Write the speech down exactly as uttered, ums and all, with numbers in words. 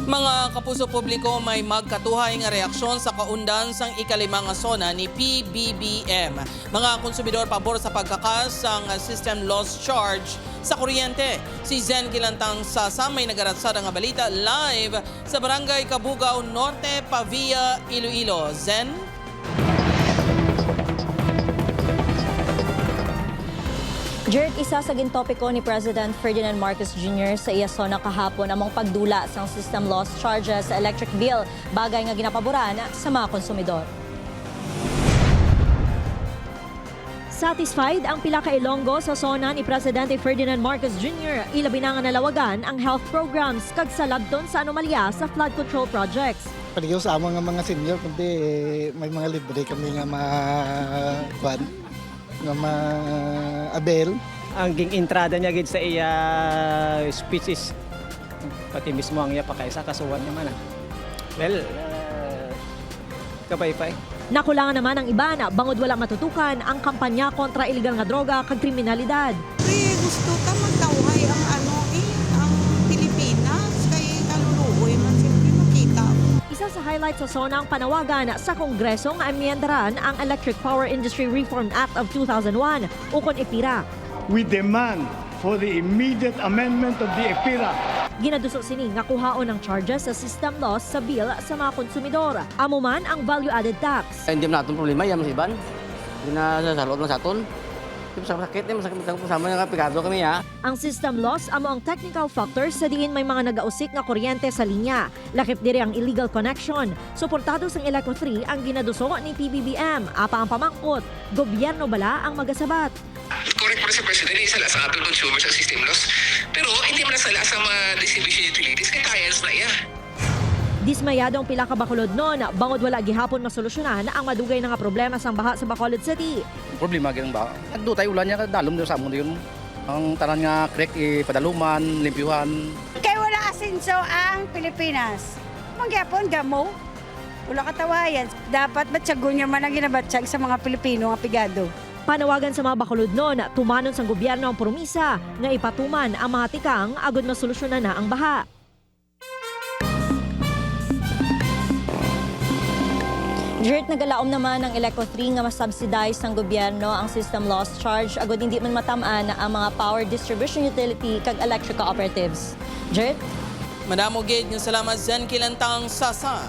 Mga kapuso publiko, may magkatuhay nga reaksyon sa kaundan sang ikalima nga SONA ni P B B M. Mga konsumidor pabor sa pagkakas sang system loss charge sa kuryente. Si Zen Kilantang Sasa may nagaratsada nga balita live sa Barangay Cabugao Norte, Pavia, Iloilo. Zen? Jert, isa sa gintopiko ni President Ferdinand Marcos Junior sa iya SONA kahapon among pagdula sang system loss charges sa electric bill, bagay nga ginapaboran sa mga konsumidor. Satisfied ang pila ka Ilonggo sa SONA ni Presidente Ferdinand Marcos Junior, ilabi na nga nalawagan ang health programs kag salabton sa anomalya sa flood control projects. Paligaw sa amo nga mga senior, kundi may mga libre kami nga ma-, kuwan, nga ma-avail. Ang ging-entrada niya gid sa iya speech is pati mismo ang iya pakaisa, kasuhan niya man, ah. Well, ah, kapaypay. Nakulangan naman ang iban bangod wala matutukan ang kampanya kontra iligal nga droga kag kriminalidad. Pre, gusto ta magtawhay ang ano, eh, ang Pilipinas. Kay kaluluoy man siyempre makita. Isa sa highlight sa SONA ang panawagan sa Kongreso nga amyendaran ang Electric Power Industry Reform Act of two thousand one, ukon EPIRA. We demand for the immediate amendment of the EPIRA. Ginaduso sini nga kuhaon ang charges sa system loss sa bill sa mga konsumidor, amo man ang value-added tax. Hindi man naton problema, iya man sa iban. Hindi na sa, sa loob lang sa aton. Di ba, sa sakit, di ba, sa, sa, sa mga nga pigado kami, ha? Ang system loss amo ang technical factor sa diin may mga nagausik nga kuryente sa linya, lakip diri ang illegal connection. Suportado sang Eleco three ang ginaduso ni P B B M, apan ang pamangkot, gobyerno bala ang magasabat? Correct pa rin si President, isa lang sa aton consumers ang system loss. Pero hindi man sala sa mga distribution utilities, kay tiles na iya. Dismayado ang pila ka Bacolodnon bangod wala gihapon masolusyonan ang madugay na nga problema sang baha sa Bacolod City. Ang problema gid ang baha. Nagdutay ulan niya, kadalom daw sa amon yun. Ang tanan nga creek, ipadaluman, limpyuhan. Kay wala asenso ang Pilipinas. Mangyapon, gamo. Wala katawayan. Dapat batyagon niya man ang ginabatyag sa mga Pilipino nga pigado. Panawagan sa mga Bacolodnon, tumanon sang gobyerno ang promisa nga ipatuman ang mga tikang agud masolusyonan na ang baha. Jert, nagalaom naman ang Eleco three nga masubsidize sang gobyerno ang system loss charge agud hindi man matam-an ang mga power distribution utility kag electric cooperatives. Jert? Madamo gid nga salamat, Zen Kilantang Sasa.